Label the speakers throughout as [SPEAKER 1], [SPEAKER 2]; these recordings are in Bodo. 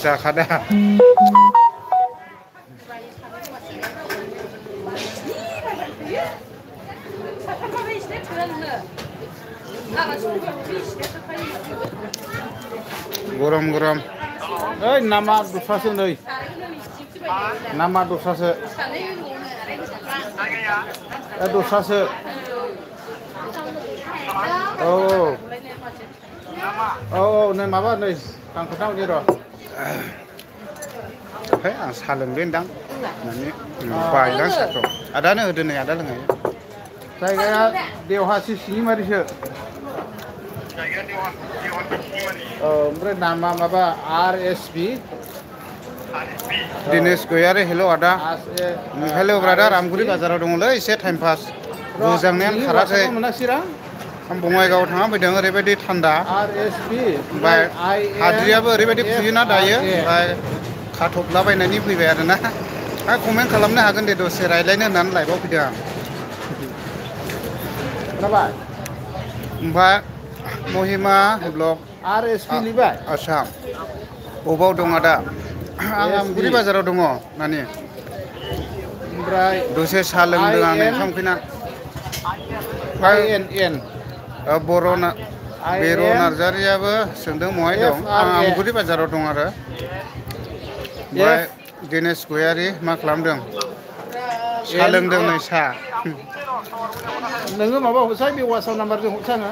[SPEAKER 1] जाखादा गरम गरम ओइ नामा दस्रासो नै नामा दस्रासो दस्रासो औ नै माबा नै आं खोन्थाहरनि र' है आं साहा लोंदों होनदां माने बायदां साहाखौ आदानो होदो नै आदा लोंहाय जायगाया देवहासि सिङिमारिसो ओमफ्राय नामा माबा RSB दिनेश गयारि हेल' आदा हेल' ब्रादार आमगुरि बाजाराव दङलै एसे टाइम पास गोजांनायानो खाराखै आं बङाइगावआव थांना फैदों ओरैबायदि थान्दा ओमफ्राय हाद्रियाबो ओरैबायदि फुयोना दायो ओमफ्राय खाथबलाबायनानै फैबाय आरोना कमेन्ट खालामनो हागोन दे दसे रायज्लायनो होननानै लाइभआव फैदों आं खोनाबाय ओमफ्राय महिमा ब्लग RSB लिबाय आसाम बबाव दं आदा आं आमगुरि बाजाराव दङ नानि ओमफ्राय दसे साहा लोंदों आं ओंखाम उखैना INN बर' बेर' नार्जारियाबो सोंदों बहाय दं आं आमगुरि बाजाराव दं आरो ओमफ्राय दिनेश गयारि मा खालामदों साहा लोंदों नै साहा नोङो माबा हरसाय बे वाट्सआप नाम्बारजों हरसाय आङो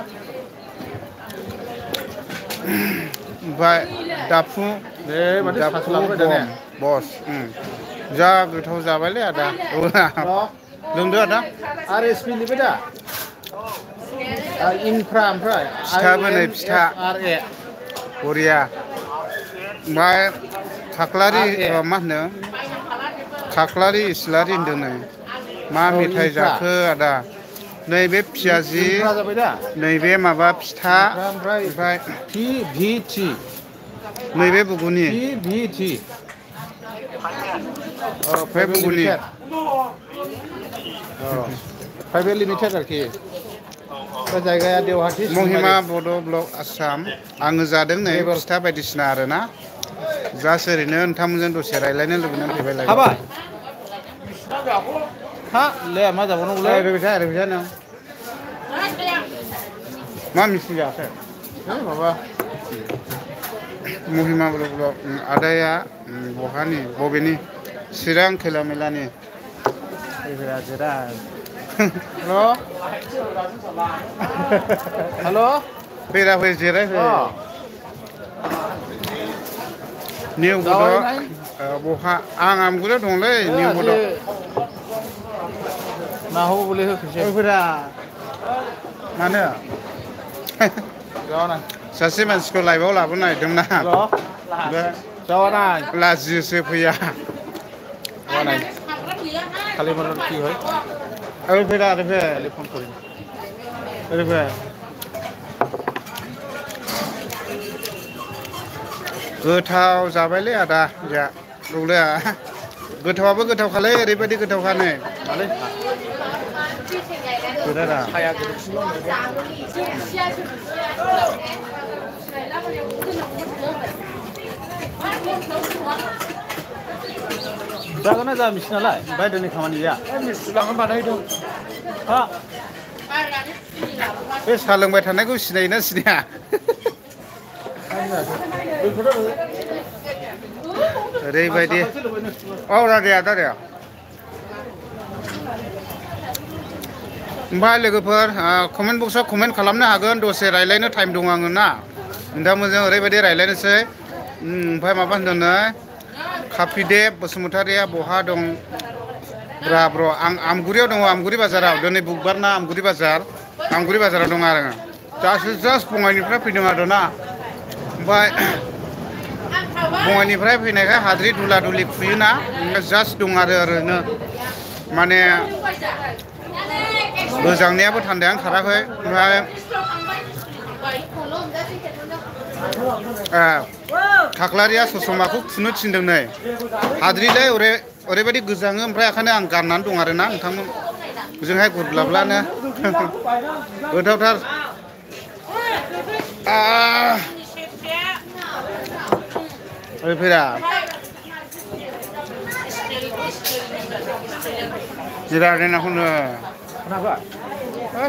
[SPEAKER 1] ओमफ्राय दाफु बस जा गोथाव जाबायलै आदा लोंदो आदा RSB लिबाय दा इनफ्रा ओमफ्राय फिथाबो नै फिथा बरिया ओमफ्राय खाख्लारि मा होनो खाख्लारि इस्लारि होनदों नै मा मेथाइ जाखो आदा नैबे पियाजि नैबे माबा फिथा ओमफ्राय PVT नैबे बुगुनि PVT प्राइभेट लिमिटेड आरोखि जायगाया देवहाटी महिमा बड' ब्लग आसाम आङो जादों नै फिथा बायदिसिना आरोना जास्ट ओरैनो नोंथांमोनजों दसे रायज्लायनो लुबैनानै फैबाय हाबाय हा ले मा जाबावनांगौलै ओरैबायसा नों मा मिस्ट्रि जाखो माबा महिमा ब्लग आदाया बहानि बबेनि चिरां खैला मैलानि हेल' फैराफै जिरायफै निउ बड' बहा आं आमगुरियाव दंलै निउ बड' नाखौबो बोलै होफैसै मानो सासे मानसिखौ लाइभआव लाबोनो नागिरदोंना लाजियोसो फैया खालि কি হয় আরে ফেরা টেলিফোন করি আরে गोथाव जाबायलै आदा जा रौलाया गोथावाबो गोथावखालै ओरैबायदि गोथावखानो मालै गोदारा जागोन ना जा मिसिनालाय बायदोनि खामानि गैया मिस्ट्रि लांनो बानायदों हा बे साहा लोंबाय थानायखौ सिनायोना सिनाया ओरैबायदि औ दादाया ओमफ्राय लोगोफोर कमेन्ट बक्सआव कमेन्ट खालामनो हागोन दसे रायज्लायनो टाइम दं आङो ना नोंथांमोनजों ओरैबायदि रायज्लायनोसै ओमफ्राय माबा होनदोंनो काफिदेब बसुमतारिया बहा दं ब्र' आं आमगुरियाव दङ आमगुरि बाजाराव दिनै बुधबार ना आमगुरि बाजाराव दङ आरो जास्ट बङाइनिफ्राय फैदों आरोना ओमफ्राय बङाइनिफ्राय फैनायखाय हाद्रि दुला दुलि खुयोना जास्ट दं आरो ओरैनो माने गोजांनायाबो थान्दायानो खाराखै ओमफ्राय खाख्लारिया ससमाखौ खुनो थिनदों नै हाद्रिलाय ओरैबायदि गोजाङो ओमफ्राय ओंखायनो आं गाननानै दं आरोना नोंथांमोन ओजोंहाय गुरब्लाब्लानो गोथावथार ओरै फैरा जिरायनायखौनो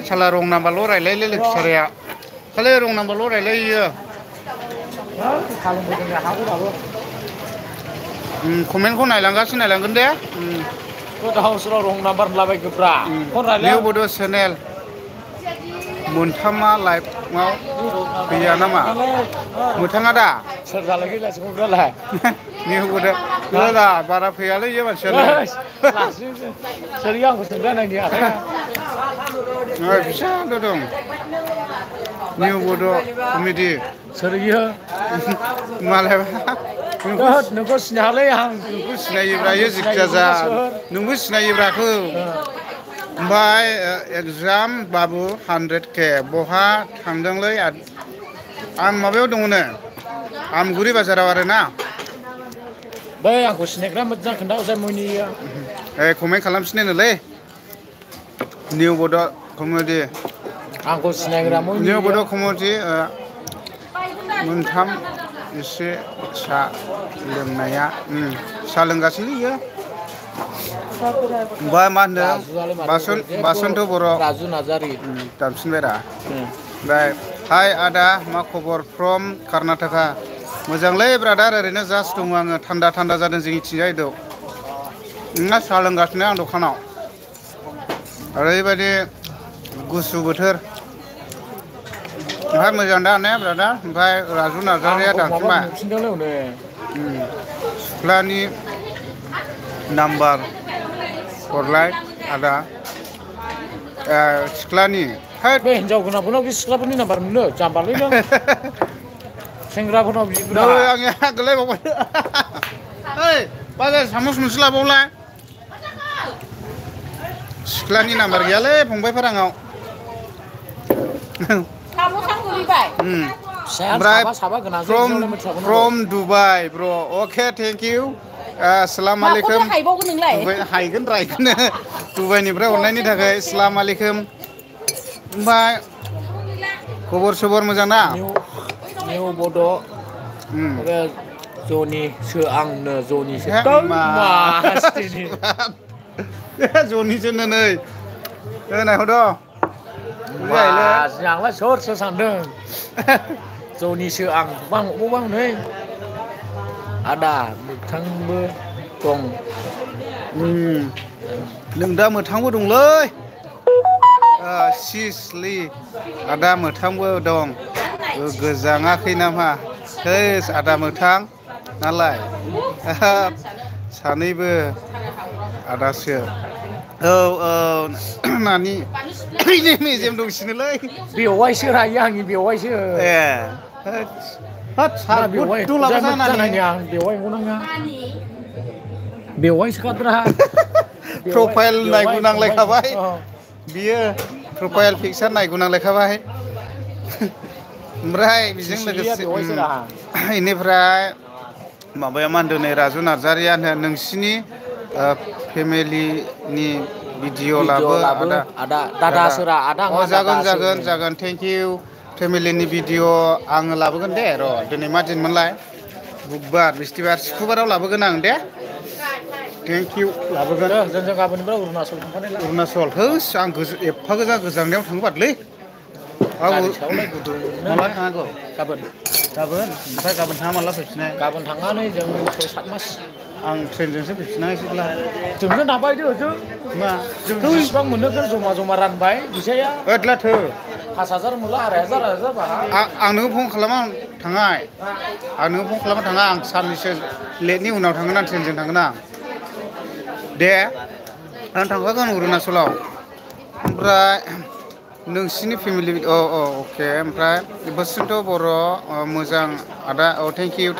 [SPEAKER 1] साला रं नाम्बारल' रायलायलै लेक्साराया खालि रं नाम्बारल' रायलायो कमेन्टखौ नायलांगोन दे
[SPEAKER 2] गावसोराव रं नाम्बार लाबायगोब्रा
[SPEAKER 1] निउ बड' चेनेल मोनथामा लाइभआव गैया नामा मोनथाङा दा
[SPEAKER 2] सोर जालाय गैलासोलाय
[SPEAKER 1] निउ बड' दा बारा फैयालै इयो मानसियालाय
[SPEAKER 2] सोर आंखौ सोंजानायनि आखाया
[SPEAKER 1] फिसाल' दं निउ बड' कमेडि
[SPEAKER 2] सोर इयो
[SPEAKER 1] मालायबा
[SPEAKER 2] नोंखौ सिनायालै आं
[SPEAKER 1] नोंखौ सिनायोब्रा इयो जिखिजाया नोंबो सिनायोब्राखौ ओमफ्राय एगजाम बाबु 100K बहा थांदोंलै आं माबायाव दङनो आमगुरि बाजाराव आरोना
[SPEAKER 2] बै आंखौ सिनायग्रा मोजां खोन्थाहरसाय मयनि
[SPEAKER 1] कमेन्ट खालामफिनोलै निउ बड' कमेडि
[SPEAKER 2] आंखौ सिनायग्रा
[SPEAKER 1] निउ बड' कमेडि मोनथाम एसे सा लोंनाया सा लोंगासिनो इयो ओमफ्राय मा होनदों बासन्त बर'
[SPEAKER 2] राजु नार्जारि
[SPEAKER 1] दामफिनबायरा ओमफ्राय हाय आदा मा खबर फ्रम कर्नाटका मोजांलै ब्रादार ओरैनो जास्ट दङ आङो थान्दा जादों जोंनिथिंजाय दं नोंना साहा लोंगासिनो आं दखानाव ओरैबायदि गुसु बोथोर ओमफ्राय मोजां दा ने ब्रादार ओमफ्राय राजु नार्जारिया दामफिनबाय सिख्लानि नाम्बार हरलाय आदा सिख्लानि
[SPEAKER 2] बे हिनजाव गोनांफोरनाव बे सिख्लाफोरनि नाम्बार मोनो जाम्बालै नों सेंग्राफोरनाव बिदिब्ला
[SPEAKER 1] आंनि गोलायबावबाय ओइ बाजार सामस मोनसे लाबावलाय सिख्लानि नाम्बार गैयालै फंबायफोर आंनाव ओमफ्राय फ्रम दुबाइ ब्र अके थेंक इउ अस्सलाम वालेकुम हायगोन रायगोन दुबाइनिफ्राय हरनायनि थाखाय अस्सलाम वालेकुम ओमफ्राय खबर सबर मोजां ना
[SPEAKER 2] निउ बड' जनिसो आंनो जनिसो
[SPEAKER 1] जनिसो नै होनायखौथ'
[SPEAKER 2] आंलाय सोरसो सानदों जनिसो आं बां नै आदा मोगथांबो दं
[SPEAKER 1] नों दा मोथांबो दंलै सिसलि आदा मोथांबो दं गोजाङाखै नामा थैस आदा मोथां नालाय सानैबो आदासो औ नानि मेजेम दंसिनोलै
[SPEAKER 2] बेवाइसो रायो आंनि बेवाइसो बेवाइसोखाद्रा
[SPEAKER 1] प्रफाइल नायगुनांलायखाबाय बियो प्रफाइल पिकचार नायगुनांलायखाबाय ओमफ्राय बेजों लोगोसे बेनिफ्राय माबाया मा होनदों नै राजु नार्जारिया नोंसिनि फेमिलिनि भिडिअ लाबो आदा जागोन थेंक इउ फेमिलिनि भिडिअ आङो लाबोगोन दे र' दिनै मा दिनमोनलाय बुधबार बिस्थिबार सुक्रुबाराव लाबोगोन आं दे थेंक इउ लाबोगोन
[SPEAKER 2] जों गाबोननिफ्राय अरुणाचल
[SPEAKER 1] होस आं एफा गोजांनायाव थाङो बादलै माला थाङाखौ गाबोन ओमफ्राय गाबोन थाङा माला फैफिननाय
[SPEAKER 2] गाबोन थांनानै जों 6-7 मास
[SPEAKER 1] आं ट्रेनजोंसो फैफिननांसिगोनला
[SPEAKER 2] जोंनो नाबायदो जों बेसेबां मोनोगोन जमा रानबाय फैसाया
[SPEAKER 1] ओदलाथो
[SPEAKER 2] 5,000 मोनला 2,500
[SPEAKER 1] आं नोङो फन खालामा थाङा आं साननैसो लेटनि उनाव थांगोन आं ट्रेनजों थांगोन आं दे आं थांखागोन अरुणाचलाव ओमफ्राय नोंसिनि फेमिलि अके ओमफ्राय बसन्त बर' मोजां आदा थेंक इउ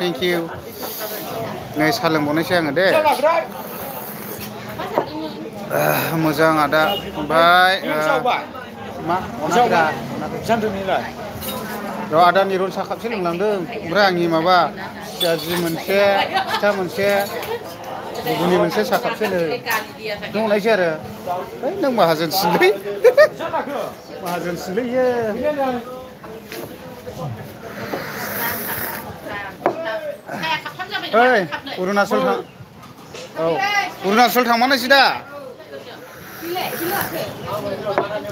[SPEAKER 1] नै साहा लोंबावनोसै आङो दे मोजां आदा ओमफ्राय मा र' आदा निरन साहा कापसे लोंलांदों ओमफ्राय आंनि माबा सियाजि मोनसे फिथा मोनसे गुगुनि मोनसे साहा कापसे दंनायसै आरो नों माहाजोनसिनलै इयो ओइ अरुणाचल थां औ अरुणाचल थांमारनोसै दा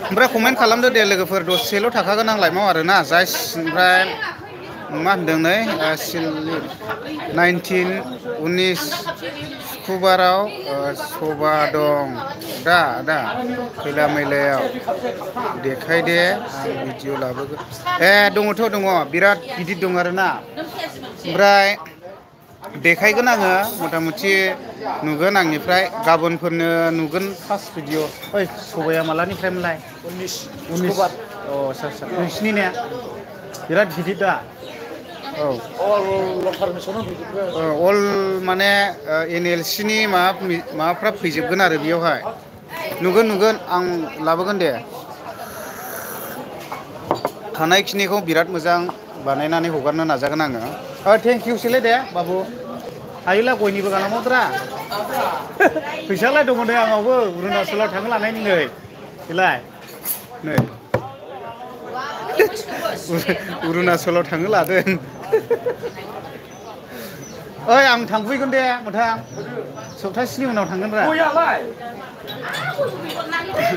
[SPEAKER 1] ओमफ्राय कमेन्ट खालामदो दे लोगोफोर दसेल' थाखागोन आं लाइफआव आरोना जास्ट ओमफ्राय मा होनदों नै 19 सुक्रुबाराव सभा दं दा खैला मैलायाव देखायदे आं भिडिअ लाबोगोन दङथ' दङ बिराद गिदिर दं आरोना ओमफ्राय देखायगोन आङो मथा मथि नुगोन आंनिफ्राय गाबोनफोरनो नुगोन फार्स्ट भिडिअ ओइ सभाया मालानिफ्रायमोनलाय 19 आচ্ছা नोंसिनि ने बिराद गिदिर दा औ अल माने NLC नि माबाफ्रा फैजोबगोन आरो बेयावहाय नुगोन आं लाबोगोन दे थानायखिनिखौ बिराद मोजां बानायनानै हगारनो नाजागोन आङो थेंक इउ सोलै दे बाबु हायोला गयनिबो गालांबावद्रा फैसालाय दङ दे आंनावबो अरुणाचलाव थांनो लानायनि नै बेलाय नै अरुणाचलाव थांनो लादों ओइ आं थांफैगोन दे मोथां सप्तासेनि उनाव थांगोन रा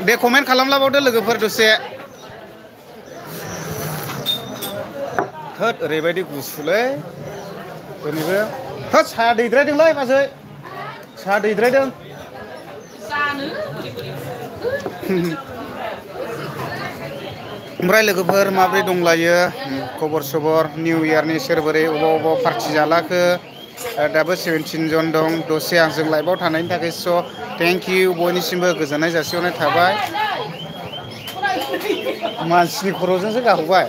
[SPEAKER 1] दे कमेन्ट खालामलाबावदो लोगोफोर दसे थोद ओरैबायदि गुसुलै ओरैबो थोद साहा दैद्रायदोंलै बाजै साहा दैद्रायदों ओमफ्राय लोगोफोर माब्रै दंलायो खबर सबर निउ इयारनि सोरबोरै अबाव पार्टि जालाखो दाबो 17 जन दं दसे आंजों लाइभआव थानायनि थाखाय स' थेंक इउ बयनिसिमबो गोजोननाय जासिहरनाय थाबाय मानसिनि खर'जोंसो गाहरबाय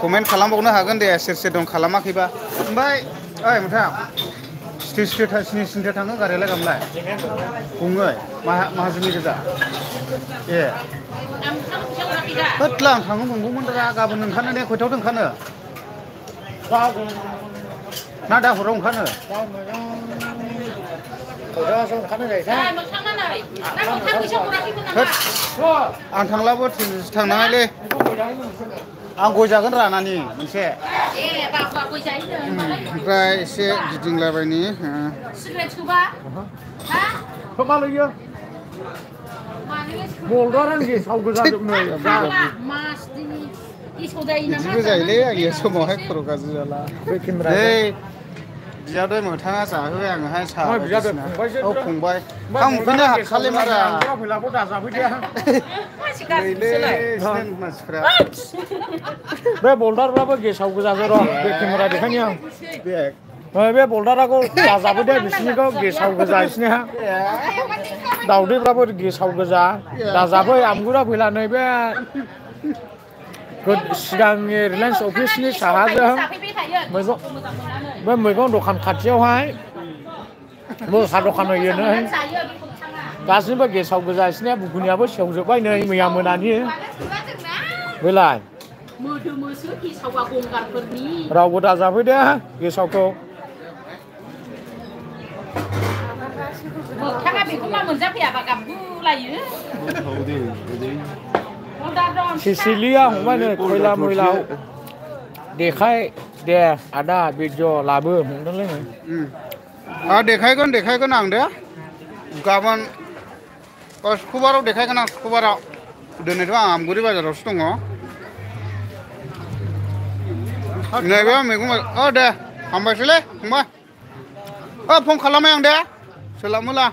[SPEAKER 1] कमेन्ट खालामबावनो हागोन दे सोर दं खालामाखैबा ओमफ्राय ओइ मोथां सिनिथा थाङो गारियालाय गामलाय गङै माहाजोननि गोजा होदला आं थांनो मोनगौमोन दा गाबोन ओंखारनो ने खयथायाव ओंखारनो ना दा हराव ओंखारनो आं थांलाबो थांनाङालै आं गय जागोन रा नानि मोनसे ओमफ्राय एसे गिदिंलाबायनि बिदिबो जायोलै आंनि समावहाय खर' गाज्रि जाला बियादै मोथाङा जाहोबाय आङोहाय साहा औ फंबाय आं उखैनो हाखालै मारा मानसिफ्रा
[SPEAKER 2] बे बल्दारफ्राबो गेसाव गोजाजों र' बे केमेरा देखायनि आं बे बल्दाराखौ जाजाबो दे बिसिनिखौ गेसाव गोजा बिसिनिहा दावदैफ्राबो गेसाव गोजा दाजाबै आमगुरा फैला नैबे सिगांनि रिलायन्स अफिसनि साहाजों बे मैगं दखान खाथियावहाय साहा दखान होयो नै गासिबो गेसाव गोजा बिसिनिया बुगुनियाबो सेवजोब्बाय नै मैया मोनानि बेलाय रावबो दाजाफै दे गेसावखौ सिसिलिया हमबाय नै खयला मैला देखाय दे आदा भिडिअ लाबो हमदोंलै नै
[SPEAKER 1] देखायगोन आं दे गाबोन सुक्रुबाराव देखायगोन आं सुक्रुबाराव दिनैथ' आं आमगुरि बाजारावसो दङ नैबे मैगं दे हामबायसैलै फंबाय फन खालामबाय आं दे सोलाबोला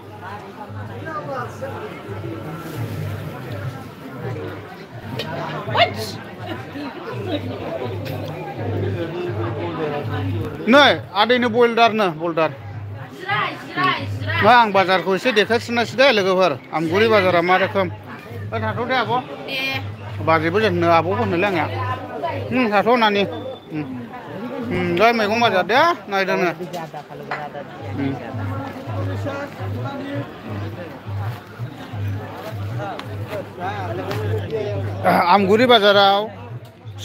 [SPEAKER 1] नै आदैनो बल्दार आं बाजारखौ एसे देखायफिननोसै दे लोगोफोर आमगुरि बाजारा मा रोखोम थाथ' दे आब' बाजैबो होनो आब'बो होनोलै आंनिया थाथ' नानि दा मैगं बाजार दे नायदोंनो आमगुरि बाजाराव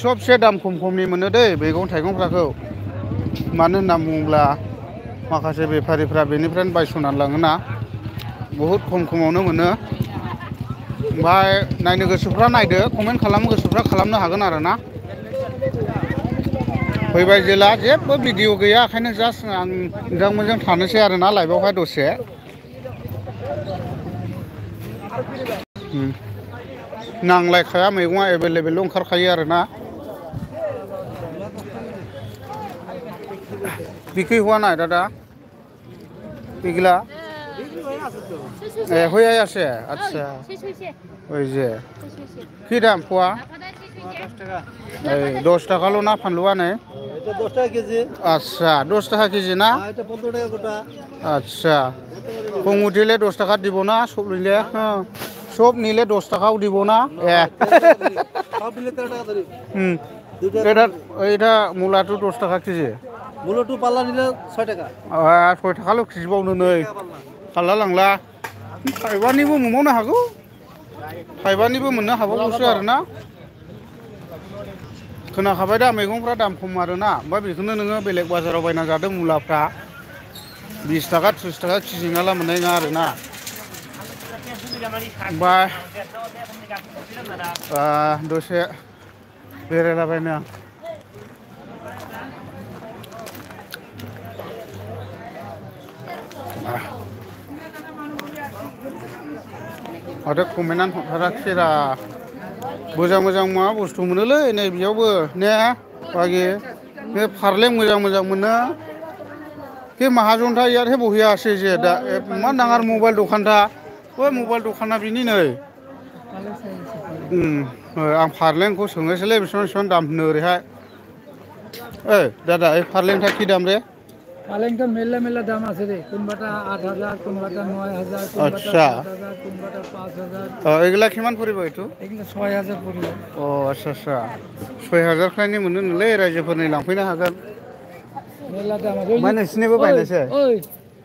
[SPEAKER 1] सबसे दाम खमनि मोनो दै मैगं थाइगंफोरखौ मानो होनना बुङोब्ला माखासे बेफारिफ्रा बेनिफ्रायनो बायस'नानै लाङोना बहुद खमावनो मोनो ओमफ्राय नायनो गोसोफ्रा नायदो कमेन्ट खालामनो गोसोफ्रा खालामनो हागोन आरो ना फैबाय जेला जेबो भिडिअ गैया ओंखायनो जास्ट आं नोंथांमोनजों थानोसै आरोना लाइभआवहाय दसे नांलायखाया मैगङा एभेलेबेल ओंखारखायो आरोना बिक्री हुआ ना दादा बिगला ए हो আছে আচ্ছা ওই যে কি দাম পোয়া এই 10 টাকালো না ফানলুয়া নাই এটা 10 টাকা কেজি আচ্ছা 10 টাকা কেজি না এটা 15 টাকা গোটা আচ্ছা কম উঠিলে 10 টাকা দিব না সব নিলে সব নিলে 10 টাকাও দিব না সব নিলে 13 টাকা ধরি এটা মুলাটো 10 টাকা কেজি মুলাটো পাল্লা নিলে 6 টাকা 6 টাকাल' কেজি बावनो नै फाल्ला लांला थाइबानिबो मोनबावनो हागौ थाइबानिबो मोननो हाबावगौसो आरोना खोनाखाबाय दा मैगंफ्रा दाम खम आरोना ओमफ्राय बेखौनो नोङो बेलेग बाजाराव बायना जादों मुलाफ्रा 20 टाका 30 टाका केजि नङाला मोननाय नङा आरोना ओमफ्राय दसे बेरायलाबायनो माथो कमेन्टआनो हरथाराखैरा मोजां मोजां मा बुस्थु मोनोलै नै बेयावबो ने बागि बे फारलें मोजां मोजां मोनो के माहाजनथा यार हे बहिया आसे जे दा मा नांगार मबाइल दखानथा ओइ मबाइल दखाना बिनि नै आं फारलेंखौ सोंनोसैलै बेसेबां दाम होनो ओरैहाय ओइ दादा ओइ फारलेंथा कि दाम रे
[SPEAKER 2] পালেংটা মেলা মেলা দাম আছে রে কোনবাটা 8000 কোনবাটা 9000 কোনবাটা 7000 কোনবাটা 5000
[SPEAKER 1] এগুলা কিমান পৰিব এইটো
[SPEAKER 2] এগুলা 6000 পৰিব
[SPEAKER 1] আচ্ছা আচ্ছা 6000 খানি मोनो नोलै रायजोफोरनि लांफैनो हागोन
[SPEAKER 2] मेला दाम আছে
[SPEAKER 1] মানে नोंसिनिबो बायनोसै
[SPEAKER 2] ओइ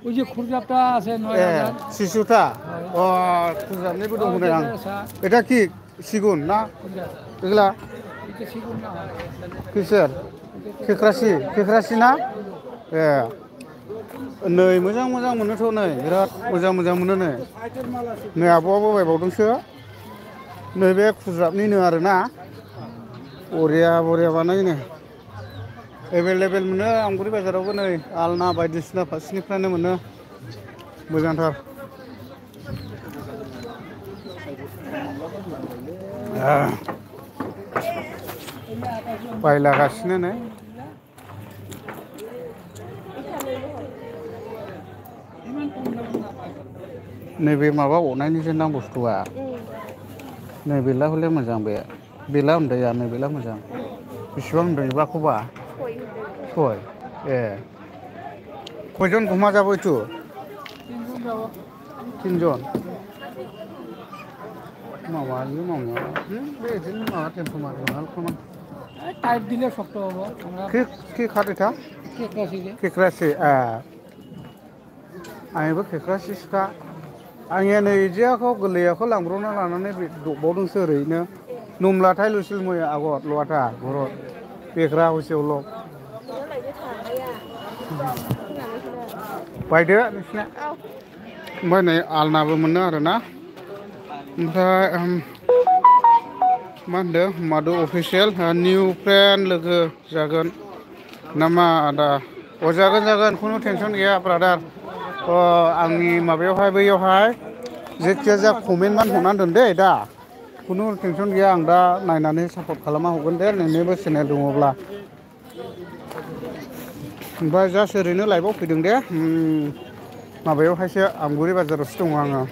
[SPEAKER 2] ওই যে খুরজাপটা আছে 9000
[SPEAKER 1] শিশুটা খুরজাবনিबो दं होनो आं এটা কি सिगुन ना এগুলা
[SPEAKER 2] এটা সিগুন না
[SPEAKER 1] কিসের केक्रासि ना ए नै मोजां मोजां मोनोथ' नै बिराद मोजां मोजां मोनो नै आब'आबो बायबावदोंसो नैबे खुजाबनिनो आरोना बरिया बरिया बानायनो एभेलेबेल मोनो आमगुरि बाजारावबो नै आलना बायदिसिना फारसेनिफ्रायनो मोनो मोजांथार बायलागासिनो नै नैबे माबा अनायनिसो नां बुस्थुआ नैबेला हले मोजां बे बेला उन्दैया नैबेला मोजां बेसेबां होनदों बेबाखौबा 6 ए कयजन घुमा जाबो इथु 3 जन माबा बे इदिनो माबा टेम्पो मारिनाल खोमा
[SPEAKER 2] टाइट दिले शक्त हबो আমরা
[SPEAKER 1] কি খাটেটা केक्रासि आंबो केक्रासिसखा आंनिया नै इदियाखौ गोरलैयाखौ लांब्रबना लानानै बावदोंसो ओरैनो नमलाथाय लुसिल मैया आगत लवाथा घरत बेग्रा हसेयावल' बायदो नोंसिना ओमफ्राय नै आलनाबो मोनो आरोना ओमफ्राय मा होनदों माधु अफिसियेल निउ फ्रेन्ड लोगो जागोन नामा आदा जागोन खुनु टेनसन गैया ब्रादार आंनि माबायावहाय बैयावहाय जेखिजाया कमेन्ट मान हरनानै दोन दे दा खुनु टेनसन गैया आं दा नायनानै सापर्ट खालामना हरगोन दे नोंनिबो चेनेल दङब्ला ओमफ्राय जास्ट ओरैनो लाइभआव फैदों दे माबायावहायसो आमगुरि बाजारावसो दङ आङो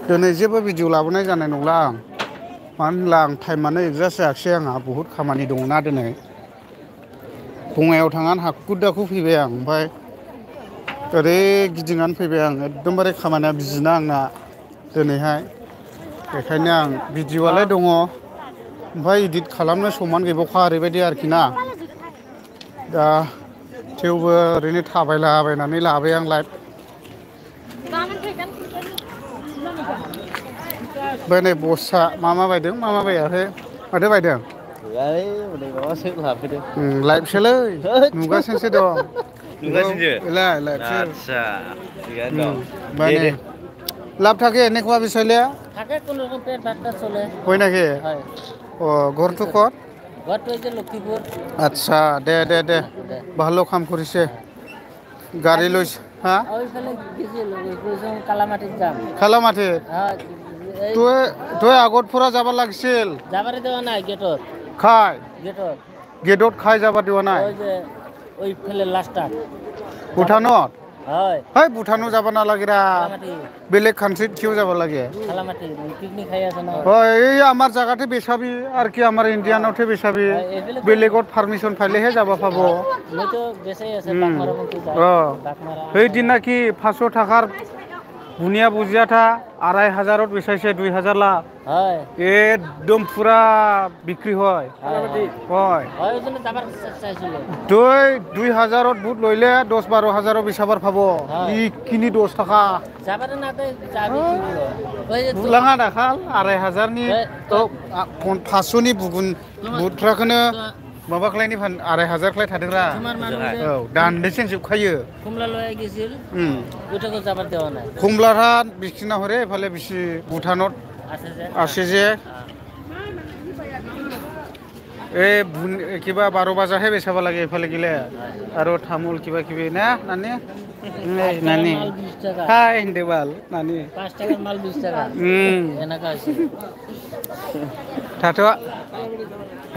[SPEAKER 1] दिनै जेबो भिडिअ लाबोनाय जानाय नंला आं मानो होनब्ला आं टाइमानो एडजास्ट जायाखिसै आंहा बहुद खामानि दङना दिनै बङाइयाव थांनानै हाखु दाखु फैबाय आं ओमफ्राय ओरै गिदिंनानै फैबाय आं एकदमबारे खामानिया बिजिना आंना दिनैहाय बेखायनो आं भिडिअआलाय दङ ओमफ्राय इडिट खालामनो समान गैबावखा ओरैबायदि आरोखि ना दा थेवबो ओरैनो थाबायलाबायनानै लाबाय आं लाइभ ओमफ्राय नै बसआ मा बायदों मा बायाखै माथो बायदों लाइभसोलै नुगासिनोसो दं नुगासिनोसो लाइभसो ओमफ्राय नै লাভ থাকে এনেকুৱা বিচাৰিলে
[SPEAKER 3] থাকে কোনোরকম পেট ভাতটা চলে
[SPEAKER 1] হয় নাকি
[SPEAKER 3] হয়
[SPEAKER 1] অ ঘৰটো ক'ত
[SPEAKER 3] ঘরটা হচ্ছে লক্ষ্মীপুর
[SPEAKER 1] আচ্ছা দে ভালো কাম কৰিছে গাড়ী লৈছে হা
[SPEAKER 3] ওইখানে গেছিল কালামাটির যাম
[SPEAKER 1] খালামাটি
[SPEAKER 3] হ্যাঁ
[SPEAKER 1] তই আগত ফুৰা যাব লাগিছিল
[SPEAKER 3] যাবারে দেওয়া নাই গেটত
[SPEAKER 1] খাই
[SPEAKER 3] গেটত
[SPEAKER 1] গেটত খাই যাব দিব নাই
[SPEAKER 3] ওই যে ওই ফেলে লাস্টটা
[SPEAKER 1] ভূটানত
[SPEAKER 3] হয়
[SPEAKER 1] হয় ভূটানো যাব নালাগে ৰা
[SPEAKER 3] কালামাটি
[SPEAKER 1] বেলেগ কাণ্ট্ৰিত কিয় যাব লাগে
[SPEAKER 3] কালামাটি পিকনিক খাই আছে না
[SPEAKER 1] হয় এই আমাৰ জাগাতে বেচাবি আৰু কি আমাৰ ইণ্ডিয়ানতে বেচাবি বেলেগত পাৰ্মিশ্যন পাইলেহে যাব পাব
[SPEAKER 3] মই তো বেচাই আছে বাকমারা মন্ত্রী যায়
[SPEAKER 1] অ
[SPEAKER 3] বাকমারা
[SPEAKER 1] সেইদিনা কি 500 টাকাৰ বুনিয়া বুজিয়া থা 2500ত বেচাইছে 2000 লাখ
[SPEAKER 3] হয়
[SPEAKER 1] একদম পুৰা বিক্ৰী হয়
[SPEAKER 3] কালামাটি
[SPEAKER 1] হয়
[SPEAKER 3] হয় ওজনে যাবার চাইছিল
[SPEAKER 1] তই 2000ত বুট লইলে 10-12 হাজাৰৰ বেচাবাৰ পাব ই কিনি 10 টাকা
[SPEAKER 3] যাবারে না তাই যাবি ওই যে
[SPEAKER 1] বুলাঙা দেখাল 2500 नि তো 500 नि बुगुन बुटफ्राखौनो माबाखलायनि 2500 खलाय थादोंरा
[SPEAKER 3] তোমার মানুষ
[SPEAKER 1] औ दान्दैसेन जोबखायो
[SPEAKER 3] কুমলা লয়ে গেছিল ওটাকে যাবার দেওয়া নাই
[SPEAKER 1] কমলারা বিকিনা হরে এফালে বেশি ভুটানত
[SPEAKER 3] আছে যে
[SPEAKER 1] আছে যে কিবা 12 বাজাহে বেচাব লাগে এফালে গিলে আৰু তামোল কিবা কিবি না নানি নানি
[SPEAKER 3] মাল 20 টাকা
[SPEAKER 1] হাই হিন্দেবাল নানি
[SPEAKER 3] 5 টাকার মাল 20 টাকা এনেকা আছে
[SPEAKER 1] थाथ'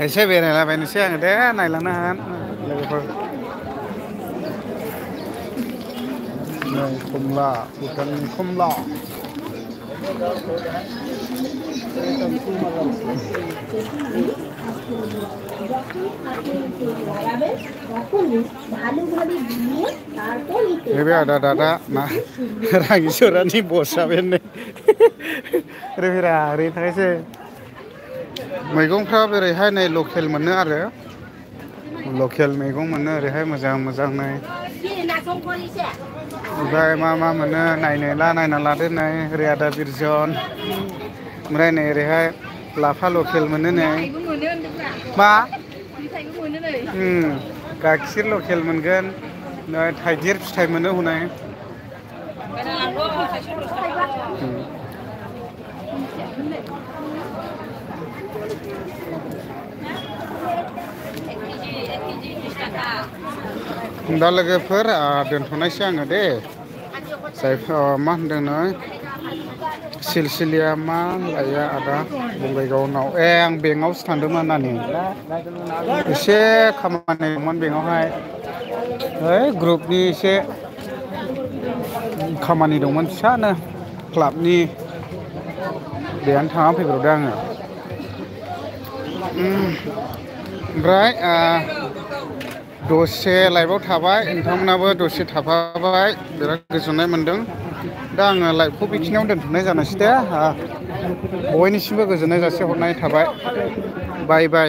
[SPEAKER 1] एसे बेरायलाबायनोसै आङो दे नायलांनो हागोन लोगोफोर नै कमला भुटाननि कमला बे आदा दादा ना रागिसरानि बसाबेन रेफेरा ओरै थाखायसो मैगंफ्रा ओरैहाय नै लकेल मोनो आरो लकेल मैगं मोनो ओरैहाय मोजां मोजांनो ओमफ्राय मा मोनो नायना लादो नै ओरै आदा बिरजन ओमफ्राय नै ओरैहाय लाफा लकेल मोनो नै मा गाइखेर लकेल मोनगोन नै थाइगिर फिथाइ मोनो हनै दा लोगोफोर दोनथ'नायसै आङो दे जायफोर मा होनदों नै सिलसिलिया मा लाया आदा बङाइगावनाव आं बेंकआवसो थांदोंमोन नानि एसे खामानि दंमोन बेंकआवहाय ओइ ग्रुपनि एसे खामानि दंमोन फिसानो क्लाबनि बेयावनो थांना फैब्रबदों आङो ओमफ्राय दसे लाइभआव थाबाय नोंथांमोनाबो दसे थाफाबाय बिराद गोजोननाय मोन्दों दा आङो लाइभखौ बेखिनियाव दोनथ'नाय जानोसै दे बयनिसिमबो गोजोननाय जासिहरनाय थाबाय बाय बाय